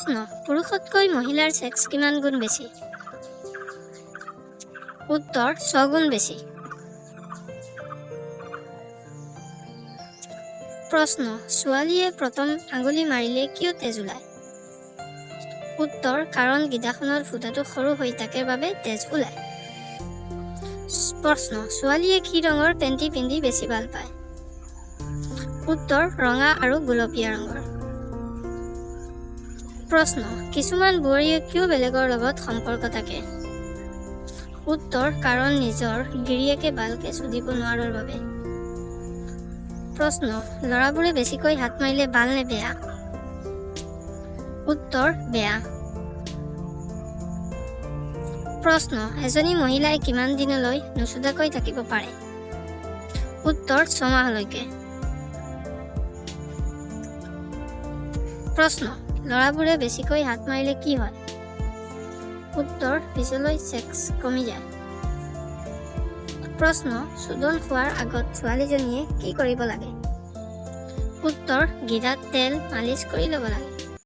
প্ৰশ্ন, পুৰুষতকৈ মহিলাৰ ছেক্স কিমান গুণ বেছি? উত্তৰ, ছগুণ বেছি। প্ৰশ্ন, ছোৱালীয়ে প্ৰথম আঙুলি মাৰিলে কিয় তেজ ওলায়? উত্তৰ, কাৰণ গিদাখনৰ ফুটাটো সৰু হৈ থাকে বাবে তেজ ওলায়। প্ৰশ্ন, ছোৱালীয়ে কি ৰঙৰ পেণ্টি পিন্ধি বেছি ভাল পায়? উত্তৰ, ৰঙা আৰু গুলপীয়া ৰঙৰ। প্ৰশ্ন, কিছুমান বোৱাৰীয়ে কিয় বেলেগৰ লগত সম্পৰ্ক থাকে? উত্তৰ, কাৰণ নিজৰ গিৰিয়েকে ভালকে চুদিব নোৱাৰাৰ বাবে। প্ৰশ্ন, ল'ৰাবোৰে বেছিকৈ হাত মাৰিলে ভাল নে বেয়া? উত্তৰ, বেয়া। প্ৰশ্ন, এজনী মহিলাই কিমান দিনলৈ নুচুদাকৈ থাকিব পাৰে? উত্তৰ, 6 মাহলৈকে। প্ৰশ্ন, ল'ৰাবোৰে বেছিকৈ হাত মাৰিলে কি হয়? উত্তৰ, পিছলৈ ছেক্স কমি যায়। প্ৰশ্ন, চোদন খোৱাৰ আগত ছোৱালীজনীয়ে কি কৰিব লাগে? উত্তৰ, গিদাত তেল মালিচ কৰি ল'ব লাগে।